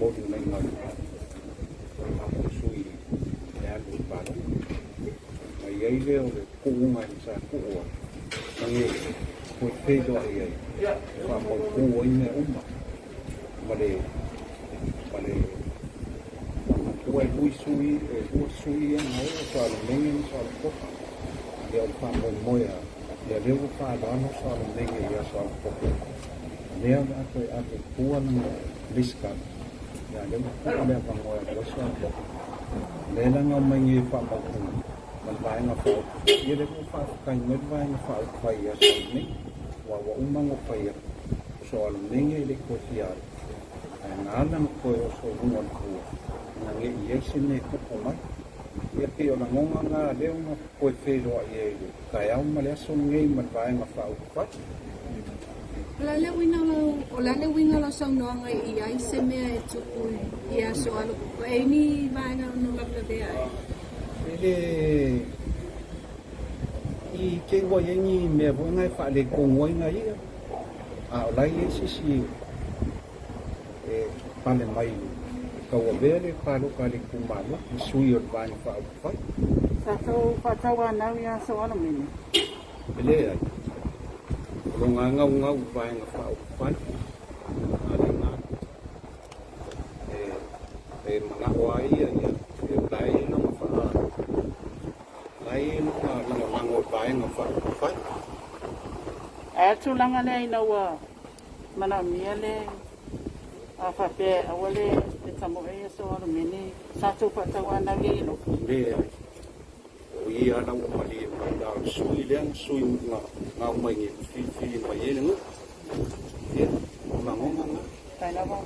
molimoli maiga o tatou sui e alu i le palota. Ona i ai lea o le tuuga sa tuu ai, nage toe feiloai ai e faamautu ai mea uma ma le ma le manatua e lui sui e lua sui ia na oo Soalemege ma Soalepopo. Ia o le faamoemoe lava, ia lea ua faaaloalo Soalemege ia Soalepopo, lea o le a toe ave i tua lana lesitala, ia lea ua tuu le avanoa e alu ai Soalepopo. O lea la na omai nei e faamautu ma le Vaega Faaupufai, ia lea foi ua faafetai mai le Vaega Faaupufai ia Soalemege, aua ua uma ona fai atu, o Soalemege e le i toe fia alu, ae na ala ona toe oso i luga o le fua, ina ne i i ai se mea e tupu mai. Ia pei o lagona na lea na toe feiloai ai i le taeao ma le aso lenei ma le Vaega Faaupufai. O le a le uiga o lau, o le a le uiga o lau saunoaga i ai se mea e tupu i aso alo, e i ai ni vaega e ono lavelavea ai? E le i te i ua i ai ni mea foi na e faaletonu ai nai ia, a o la e i ai se isi e pale mai e tauavea le palota a le itumalo, le sui o le Vaega Faaupufai. Sa tou faatauanau ia Soalomene? E leai. O lona gaugau i Vaega Faaupufai, a lena e manao lava ia ia e o la e i ai lona faa la e i ai lona lagolago i Vaega Faaupufai. Ae a le tulaga lea ina ua manaomia le a faapea e aua le tamoe ia Soalomene, sa tou faatauanau i ai i lotu? Leai. O ia la ua malie mai la o le sui lea na sui na na aumai nei na filifili mai ai le nuu. Ia, o lagona na. Failava.